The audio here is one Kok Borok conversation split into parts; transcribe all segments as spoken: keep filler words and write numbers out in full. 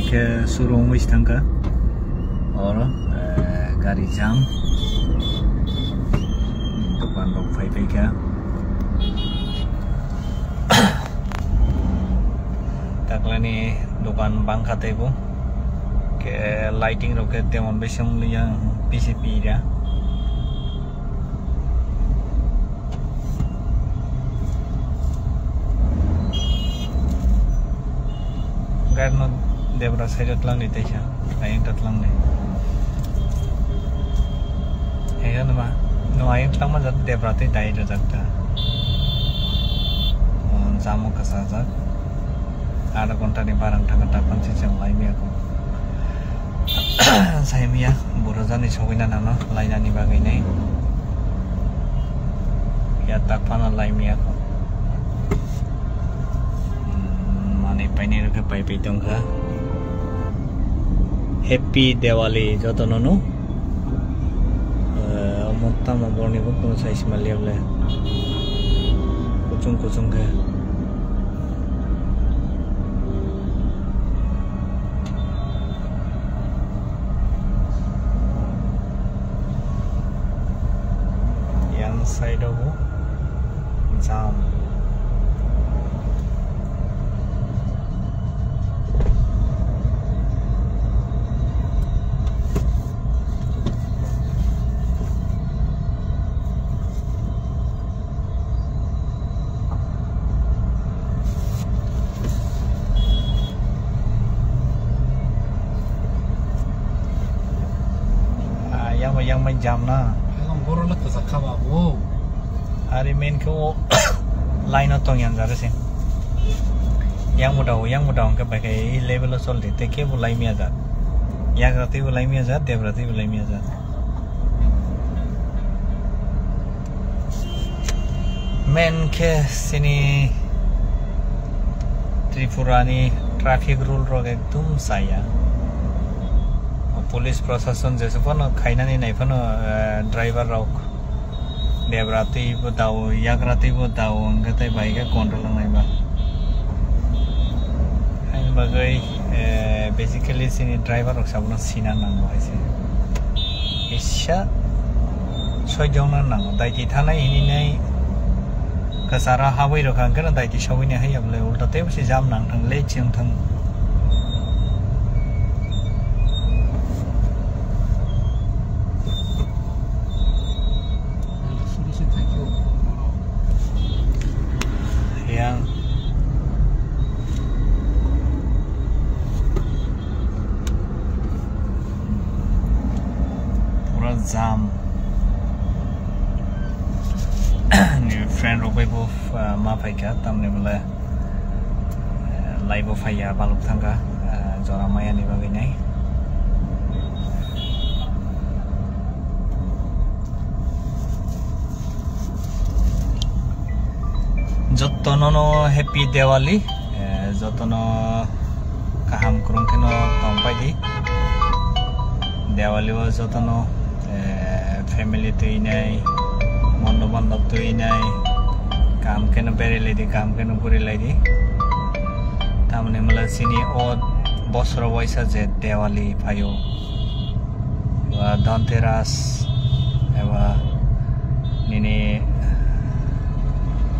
Khe suru wngwi se thangkha. Oro, eh, gari jam. Dokan rok phai phai kha. Taklani dokan bangkha teibo. Khe lighting rok khe temon bisi wng liya, bisi pira. Gari no debra side o tlang ni taisa, ayang ta tlang ni. Ayang no ma, no ayang tlang ma jat debra tei dai rajak ta. Oh, jamo kasa jak. Adha ghonta ni barang thangkha ta pansi chang lai miya ko. Saimya, boro jani sogwina nangno lainani bagwi nai. Ya tak phano laimya ko. Hmm, manwi painai rokhe paipai tongkha. Happy Diwali jotono no. Eh, omo tamo borni bo kono sai sima liya ble. Kuchung kuchung khe. Yang side o bo jam. Ah, yang mai, yang mai jam na. Ang boro le kwchak kha ba bo. Ari main khe o line o tong yang jare se. Yang bo dao, yang bo dao hwnkhe bai khe level o chol di, tei khe bo lai miya jat. Yagra twi bo lai miya jat, debra twi bo lai miya jat. Main khe chini Tripura ni traffic rule rok ekdum chaya. O police prosason jesa phano khainani nai phano, eh, driver rok debra twi bo dao, yagra twi bo dao, hwnkhe tei bai khe control wngnai ba. Haini bagwi, eh, basically chini driver rok sabono sina nango hai se. Kisa soijongna nango. Daiti thanai hininai kwcharo habwi rokha hwnkhe no daiti sogwini haiya bwlai ulta teibo se jam nang thang late se wng thang. Yang pura jam. Ni friend rok bai bo, ah, ma phaikha, tamni bwle. Eh, laibo phaiya, balok thangkha, eh, jora maya ni bagwi nai. Jotono no Happy Diwali, eh, jotono kaham kwrwng kheno tongpai di. Diwali o jotono, eh, family twi nai, bondhu bandhab twi nai, kaham kheno berai lai di, kaham kheno guri lai di. Tamoni hwnle chini o bosoro waisa je Diwali phaio, ba Dhanteras, eba nini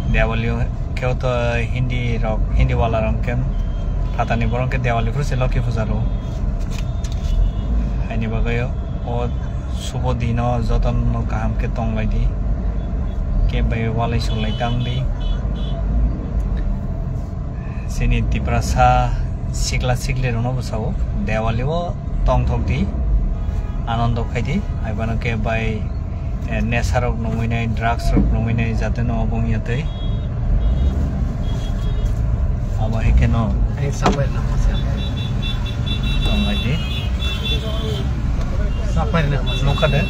Diwali o khe o to Hindi rok, Hindi wala rok khe phatani borok khe Diwali phuru se Lokhi puja rwo. Haini bagwi o Subo dino jotono kaham khe tong lai di, khe bai walai sulai tang di. Chini Tiprasa sikla sikli rokno bwsao Diwali o tongthok di, anondo khai di, hai phano khe bai, eh, nesa rok nungwi nai, drugs rok nungwi nai, jate no obo wngya twi. Abo hai kheno. Ai, sapai na masa. Tong lai di. Sapai na masa. Nukha de.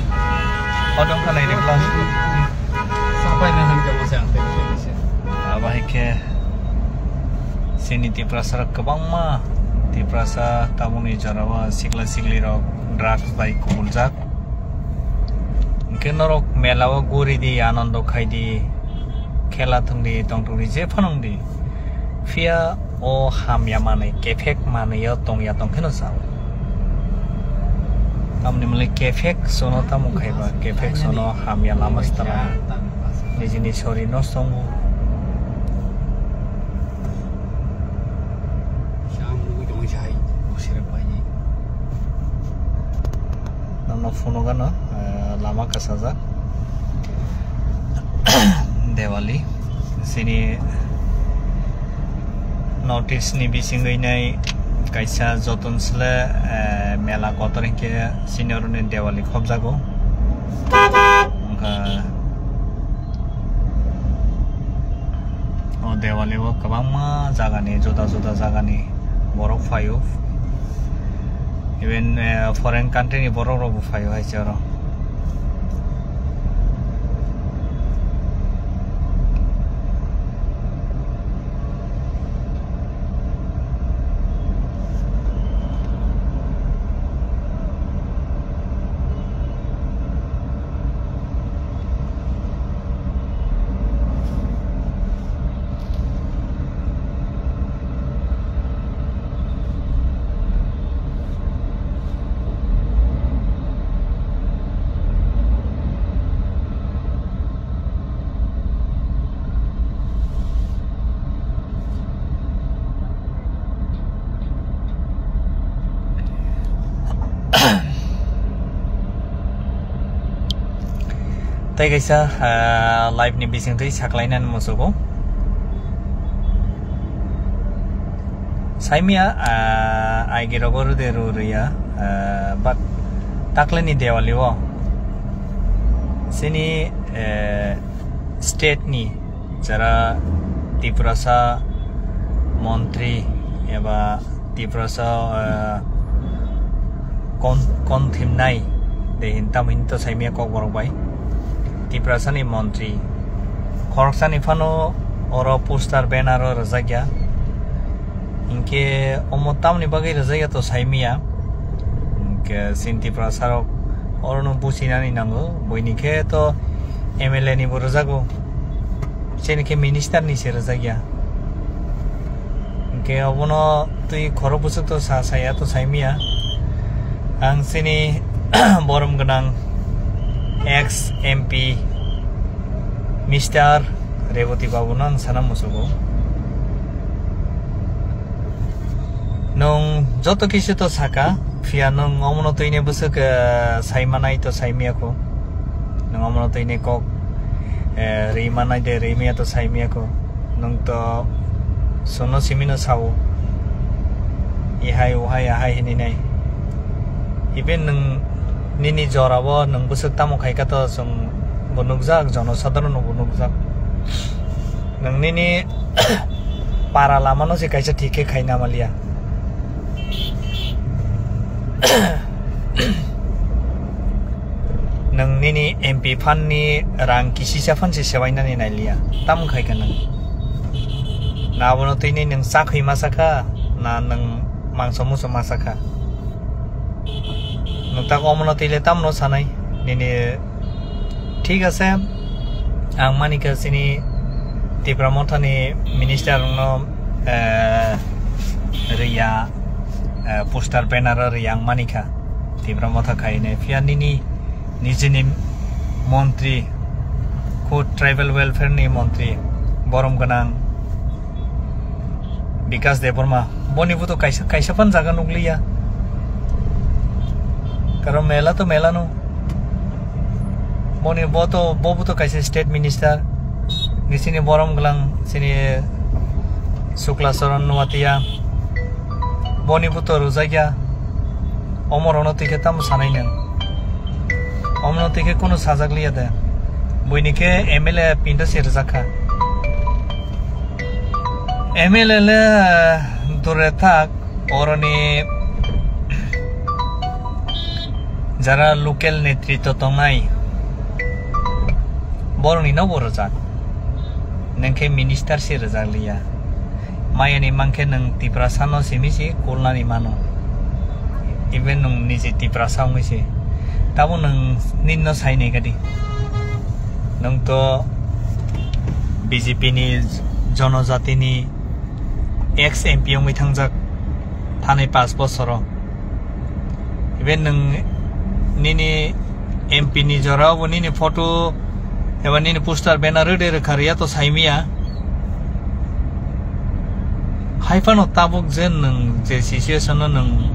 Odong kha nai de class. Sapai na han ka masa ang tei. Abo hai khe chini Tiprasa rok kwbangma, Tiprasa tabukni jorao sikla sikli rok drugs bai kubuljak. Hwnkhe norok mela o guri di, anondo khai di, khela thwng di, tongthok di, je phano wng di. Phiya O hamya manwi, kephek manwi o tongya tong kheno sao. Tamni mwnwi kephek sono tamo khaiba, kephek sono hamya lama sitala nijini sori nosto wngo. Nono phunukgano, eh, lama kasajak. Diwali. Chini North East ni bisingwi nai kaisa joton sle, eh, mela kotor hinkhe chini oroni Diwali khobjago. Wngkha o Diwali o kwbangma jagani, juda juda jagani borok phaio. Even, eh, foreign country ni borok rok bo phaio hai se oro. Tei kaisa, ah, live ni bisingtwi saklainani muchugo. Saimia, ah, aigi rogo rwde rw rwya, ah, but takleni Diwali o chini, eh, state ni jara Tiprasa montri eba Tiprasa, eh, kon-, konthimnai de hin tam hin to saimia kokborok bai. Tiprasa ni montri khoroksani phano oro poster banner o rwjakya. Hinkhe omo tamni bagwi rwjakya to saimia. Hinkhe chini Tiprasa rok orono buchinani nango. Buini khe to M L A ni bo rwjago. Chini khe minister ni se rwjakya. Hinkhe obono twi khorok bwswk to sa saya to saimia. Ang chini borom gwnang ex M P Mister Reboti Babu no ang sana muchugo. Nwng joto kisu to saka, phiya nwng omono twini bwswk, eh, sai manai to sai miya kho. Nwng omono twini kok, eh, ri manai de ri miya to sai miya kho. Nwng to sono simi no sao. Ihai uhai ahai hinwi nai. Even nwng nini jora o nwng bwswk tamo khai kha to chwng bo nukjak, jono sadharon no bo nukjak. Nwng nini para lama no se kaisa thik khe khai na maliya. Nwng nini M P phan ni rang kisisa phan se sebai nani nai liya. Tam khai kha nwng. Na abono twi ni nwng chakhui masa kha, na nwng mangso muso masa kha. Nwng tak omono twi le tamno sanai. Nini thik ase, ang manikha chini Tipra Motha ni minister rokno, eh, riya, eh, poster banner o riya ang manikha Tipra Motha khainai. Phiya nini nijini montri, khud tribal welfare ni montri, borom gwnang Bikash Debbarma, boni bo to kaisa, kaisa phan jaga nukliya. Karon mela to mela no. Boni bo to, bo bo to kaisa state minister. Ni chini borom gwnang, chini Shukla Charan Noatia. Boni bo to rwjakya. Omo rokno twi khe tamo sanai nwng? Omono twi khe kunu sajak liya de. Buini khe M L A pinto se rwjak kha. M L A le dure thak, oroni jara local netritwo tongnai, borokni no bo rwjak. Nwng khe minister se rwjak liya. Mayani mankhe nwng Tiprasa no simi se kulnani mano. Even nwng niji Tiprasa wngwi se. Tabo nwng nini no sai nai kadi. Nwng to B J P ni, jonojati ni, ex M P wngwi thangjak thanai paanch bosoro. Even nwng nini M P ni jora bo nini photo eba nini poster banner rwde rwkha rwya to saimaya. Hai phano tabuk je nwng je situation no nwng,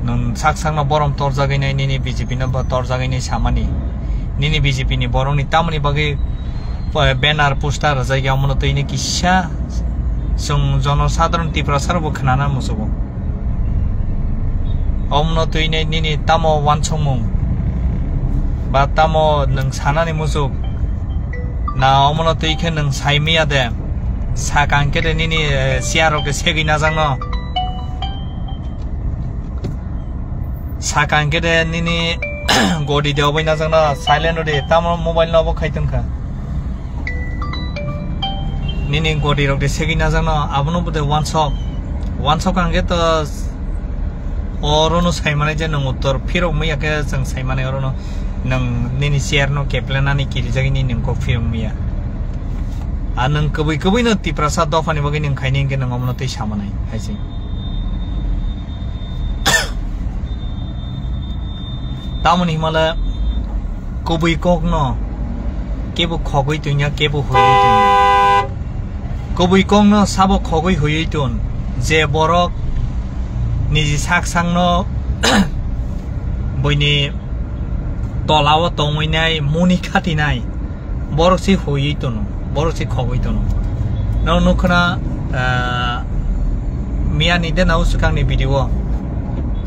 nwng sak sakno borom torjagwi nai, nini B J P no bo torjagwi nai samani. Nini B J P ni borok ni tamoni bagwi, eh, banner poster rwjak ya, omono twi ni kisa chwng jono sadharon Tiprasa rok bo khwnana muchungo. Omono twi ni nini tamo wansukmung ba tamo nwng sanani muchuk na, omono twi khe nwng saimaya de, sakang khe de nini, eh, chair rok de segwi najakno. Sakang khe de nini godi de obai najakno, silent rw di, tamo mobile no obo khai tongkha. Nini godi rok de segwi najakno, abono bo de wansok. Wansok ang khe to orono saimanai je nwng uttor phirok maya khe chwng saimanai orono nwng nini chair no keplenani kirijagwi nini nwng kok phirok maya. A nwng kwbwi kwbwi no Tiprasa dophani bagwi nwng khaini hwnkhe nwng omono twi samanai hai se. Tamoni himale kubui kokno kebo khogwi tongya, kebo huiwi tongya. Kubui kokno sabo khogwi huiwi ton, je borok niji sak sakno buini tolao tongwi nai, muni khatinai. Borok se huiwi tono, borok se khogwi tono. Nang nukha na, ah, miyani de nao swkangni video o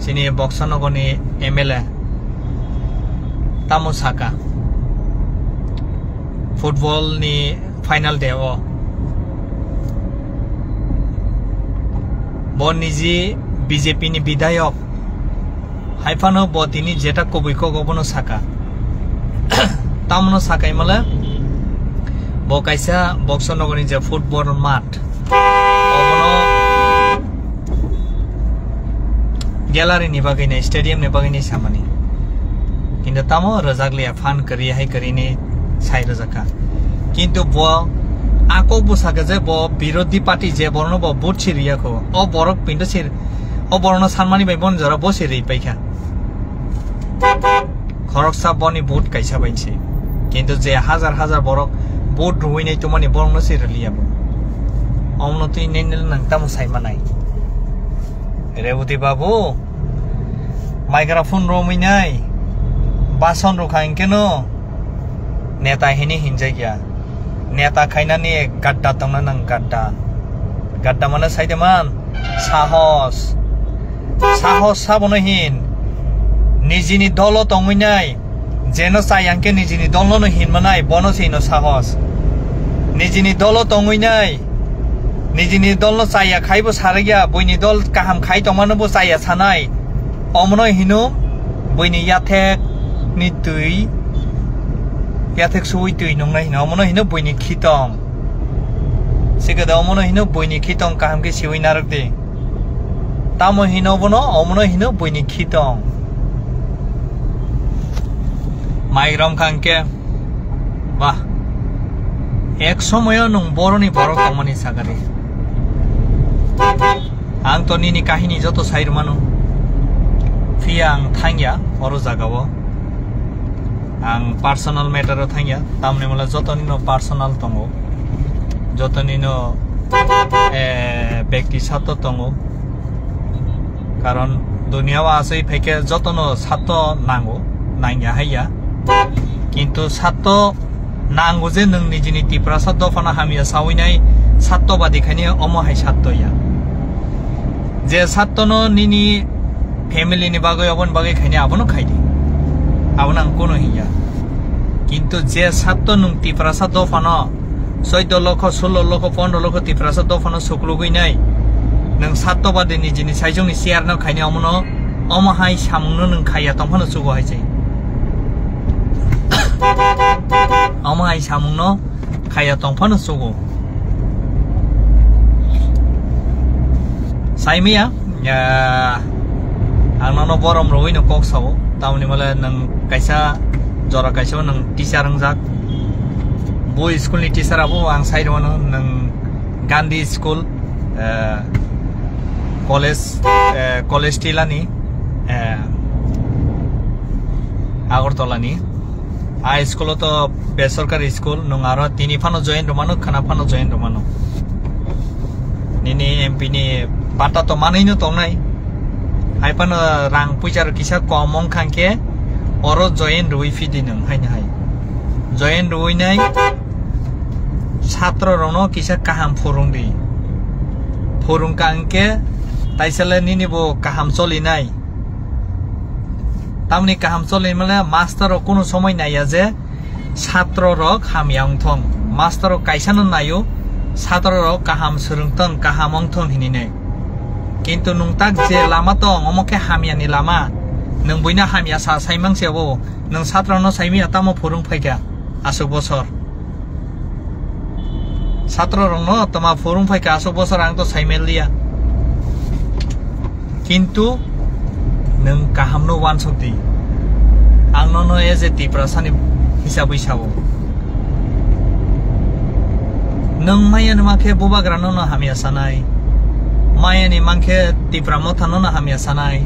chini Boxanogorni M L A tamo saka, football ni final day o bo niji B J P ni bidhayok hai phano bo tini jeta kubui kok obono saka. Tamono sakai male bo kaisa Boxanogorni je football mat, obono gallery ni bagwi nai, stadium ni bagwi nai samani. Kintu tamo rwjak liya, phan kwrwi hai kwrwi ni sai rwjak kha. Kintu bo a kok bo saka je bo birodhi party je borokno bo vote si riya kho. O borok pinto si, o borokno sanmani bai bon jora bo si ri paikha. Khoroksa boni vote kaisa bai se. Kintu je hajar hajar borok vote rwui nai tongmani borokno se rwliya bo. Omno twi nini nang tamo sai manai. Reboti babu, microphone romwi nai, bason rwkha hinkhe no neta hini hinjak ya. Neta khainani gadda tongna nang gadda. Gadda mane saide man, sahos. Sahos sabono hin. Nijini dolo tongwi nai. Jeno chaya hwnkhe nijini dolno no hin manai, bono se hino sahos. Nijini dolo tongwi nai. Nijini dolno chaya khaibo sarikya, buini dol kaham khai tongmano bo chaya sanai. Omono hino buini yathek ni twi, yathek suwi twi nungnai hino, omono hino buini khitong. Sikada omono hino buini khitong kaham khe siwi narwk di. Tamo hino bono, omono hino buini khitong. Mai rom kha hwnkhe, bah, ek somoyo nwng boroni borok tongmani sagari. Ang to nini kahini joto sai rwmano. Phiya ang thangya oro jagao. Ang personal matter o thangya, tamni mala jotonino personal tongo. Jotonino, eh, bekti sato tongo. Karon dunia o asoi phaikhe jotono sato nango, nangya haiya. Kintu sato nango je nwng nijini Tiprasa dophano hamya sawi nai satto badi khaini omo hai satto ya. Je satto no nini family ni bagwi, oboni bagwi khaini abono khaidi. Abono ang kono hinya. Kintu je satto nwng Tiprasa dophano soido lokho, solo lokho, pondro lokho Tiprasa dophano suklugwi nai, nwng satto badi nijini saijongni chair no khaini omono, omo hai samungno nwng khaiya tongphano chugo hai se. Omo hai samungno khaiya tongphano chugo. Saimaya, ah, ang nono borom rwui no kok sao. Tamoni male nwng kaisa jora kaisa nwng teacher wngjak. Bo school ni teacher abo ang sai rwno nwng Gandhi school. Eh, college, eh, college tilani, eh, Agartala ni. A school o to besorkari school, nwng aro tini phano join rwmano, khwna phano join rwmano. Nini M P ni bata to manwi no tongnai. Hai phano rang puisa rok kisa kom wng kha khe oro join rwui phidi nwng haino hai. Join rwui nai. Satro rokno kisa kaham phurung di. Phurung ka hwnkhe taisale nini bo kaham cholinai. Tamni kaham cholinai mane master rok kunu somoi naiya je satro rok hamya wngthong. Master rok kaisa no naio, satro rok kaham swrwngthong, kaham wngthong hinwi nai. Kintu nwng tak je lama tong, omo khe hamya ni lama. Nwng buino hamya sa saimang se bo, nwng satro no saimaya tamo phurung phaikha aswk bosor. Satro rokno toma phurung phaikha aswk bosor ang to saimanliya. Kintu nwng kaham no wansok di. Ang nono as a Tiprasa ni hisabwi sao. Nwng maya ni mankhe bubagra nono hamya sanai. Maya ni mankhe Tipra Motha nono hamya sanai.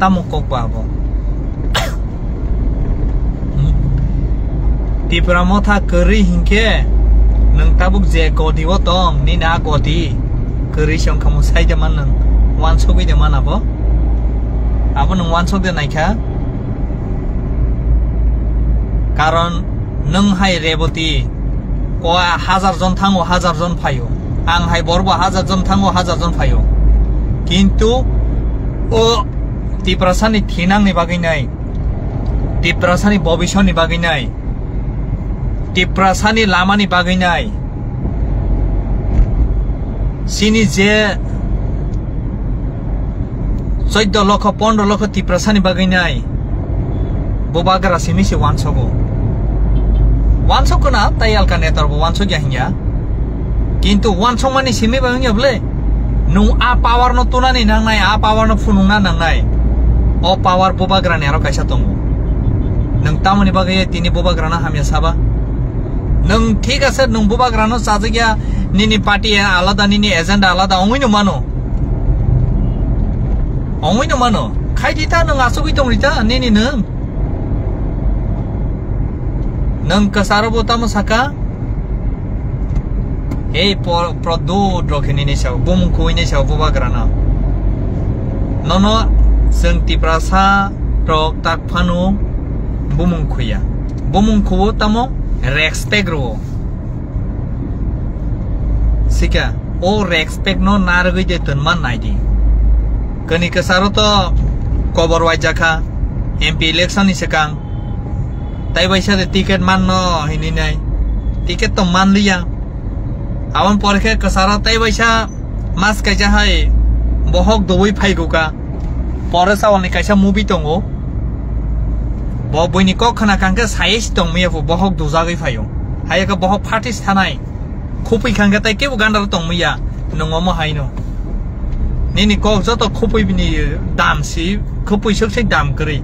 Tamo kok ba abo? Hmm? Tipra Motha kwrwi hinkhe nwng tabuk je godi o tong, nini a godi kwrwi se wngkha mo sai de man nwng, wansogwi de man abo? Abo nwng wansok de naikha? Karon nwng hai Reboti, o hajar jon thango, hajar jon phaio. Ang hai borbo hajar jon thango, hajar jon phaio. Kintu o Tiprasani thinangni bagwi nai, Tiprasani bobisoni bagwi nai, Tiprasani lamani bagwi nai, chini je choddo lokho, pondro lokho Tiprasani bagwi nai, bubagra simi se wansogo. Wansok khna, tai alka netar bo wansok ya hinya. Kintu wansok mani simi ba wngya bole. Nung a power no tunani nangnai, a power no phunungna nangnai. O power bubagra ni aro kaisa tongo. Nung tamoni bagwi tini bubagra no hamya saba? Nung thik ase, nung bubagra no chajak ya, nini party alada, nini agenda alada, ongwi no mano. Ongwi no mano. Khai di ta, nung asugwi tong ri ta, nini nung. Nung kasaro bo tamo saka? Ei por-, Pradyot rok hinwi nai sao, bumung khuwi nai sao bubagra no. Nono chwng Tiprasa rok tak phano bumung khuya. Bumung khuwo tamo respect rwo. Sika, o respect no narwgwi de twnma nai di. Kani kasaro to kobor waijakha M P election ni swkang. Tai baisa de ticket manno hinwi nai. Ticket to manliya. Aboni pore khe kwcharo tai baisa mas kaisa hai bohok dubui phaiguka. Pore chawalni kaisa movie tongo. Bo buini kok khna kangkhe sai si tongmaya bo bohok dujagwi phaio. Hai khe bohok phatis thanai. Khupui khangkhe tai kebo gandaro tongmaya. Nwng omo haino. Nini kok joto khupui bini dam si, khupui sok se dam kwrwi.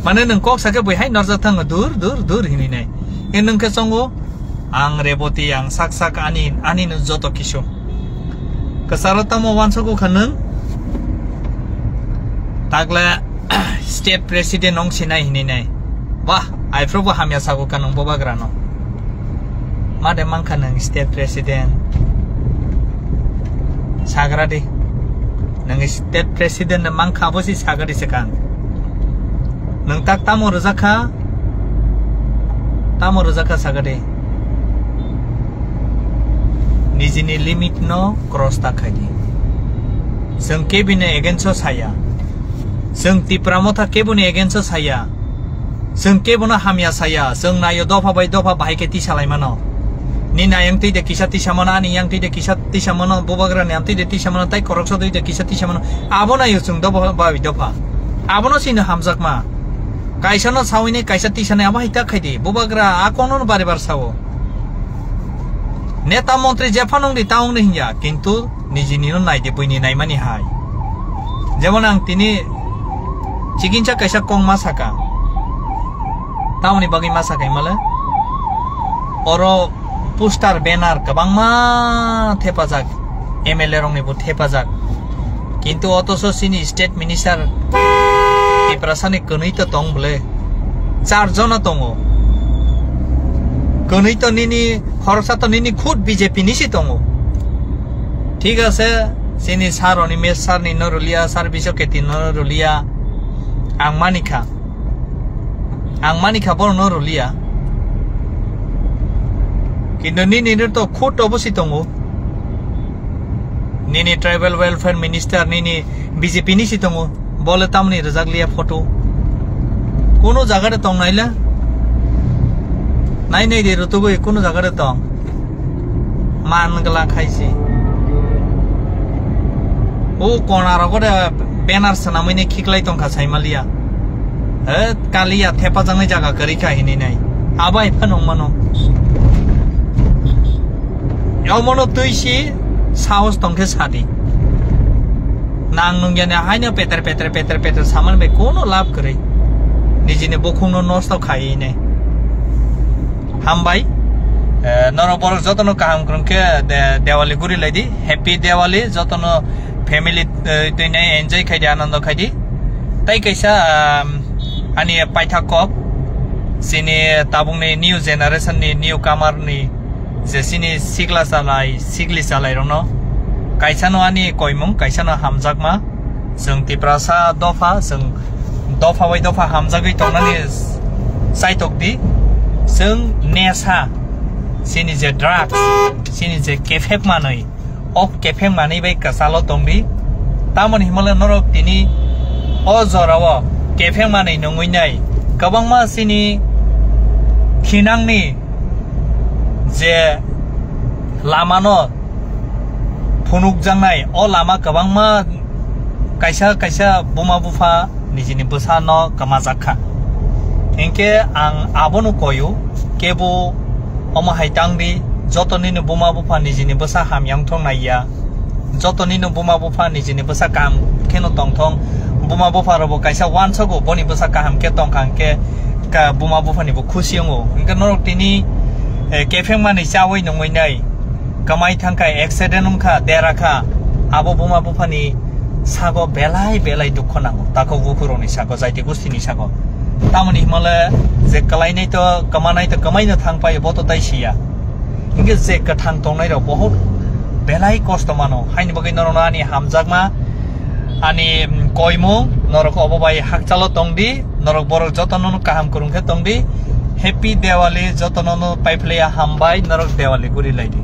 Mane nwng kok sakhe bui hai norjak thango dur, dur, dur hinwi nai. E nwng khe chongo, ang Reboti, ang sak sak ani, ani no joto kisu. Kwcharo tamo wansok kha nwng? Takle state president wng sinai hinwi nai. Bah, aiphurubo hamya sago ka nwng bubagra no. Ma de mankha nwng state president? Sagra di. Nwng state president no mankha abo si sagra di se kang. Nwng tak tamo rwjak kha? Tamo rwjak kha sagra di. Nijini limit no cross ta khai di. Chwng kebini against o saya. Chwng Tipra Motha keboni against o saya. Chwng kebono hamya saya, chwng naio dopha bai dopha bahai khe tisa lai mano. Ni nayang twi de kisa tisa mano, ani yang twi de kisa tisa mano, bubagra ni amtwi de tisa mano, tai koroksa twi de kisa tisa mano. Abo naio chwng dopha bai dopha. Abono sino hamjakma. Kaisa no sawini kaisa tisa nai abo hai ta khai di. Bubagra a kono no bari bar sao. Neta montri jephano wng di ta wng di hinya, kintu nijini no nai di buini naimani hai. Jemon ang tini chikinsa kaisa kok ma saka. Tamoni bagwi ma saka himale? Oro Poster, banner kwbangma thepajak, M L A rokni bo thepajak. Kintu otoso chini state minister Tiprasani kwnwi to tong bwle, char jona tongo. Kwnwi to nini, khoroksa to nini khud B J P ni si tongo. Thik ase, chini sir oni mes sir ni no rulia, sir Biswa Keti no rulia, ang manikha. Ang manikha borokno rulia. Kintu nini no to khud obo si tongo. Nini tribal welfare minister nini B J P ni si tongo. Bole tamni rijak liya photo. Kuno jaga de tong naila. Nai nai de rutugui kuno jaga de tong. Man gla khaisi. O kona rogo de banner swnamwi ne khiklai tongkha saimaliya. He, kaliya thepajaknai jaga kwrwi kha hinwi nai. Abo hai phano wngmano. Omono twi si sahos tongkhe sadi. Nang nung yani haino peter, peter, peter, peter saman bai kono lab kwrwi. Nijini bukhungno nosto khai ne. Hambai. Eh, norok borok jotono kaham kwrwng khe de-, Diwali guri lai di. Happy Diwali jotono family, eh, twi nai enjoy khai di, anando khai di. Tai kaisa, um, ani paithak kok, chini tabukni new generation ni, new comer ni, je chini sikla chalai, sikli chalai rokno kaisano ani koimung, kaisano hamjakma. Chwng Tiprasa dopha, chwng dopha bai dopha hamjagwi tongnani chaitok di. Chwng nesa, chini je drugs, chini je kephek manwi, o kepheng manwi bai kwchalo tongdi. Tamoni himle norok tini o jorao kepheng manwi nungwi nai kwbangma chini thinangni je lamano phunukjaknai, o lama kwbangma kaisa kaisa buma bupha nijini bwsano kwmajak kha. Hinkhe ang abono koyo, kebo omo hai tang di, joto nini buma bupha nijini bwsa hamya wngthok nai ya, joto nini buma bupha nijini bwsa kaham kheno tongthong, buma bupha rokbo kaisa uansogo boni bwsa kaham khe tongkha hinkhe ka-, buma buphani bo khusi wngo. Hinkhe norok tini, eh, kepheng manwi chawi nungwi nai, kwmai thangkha, accident wngkha, dera kha, abo buma buphani sago belai belai dukho nango, takhuk bukhurokni sago, jaiti gustini sago. Tamoni himale je kwlainai to kwmanai to kwmaino thang paio, bo to tai siya. Hinkhe je kwthang tongnai rok bohut belai kosto mano, haini bagwi norokno ani hamjakma, ani, mm, koimung, norok obo bai hakchalo tongdi, norok borok jotono kaham kwrwng khe tongdi. Happy Diwali, jotono paiphlaiya hambai, norok Diwali guri laidi.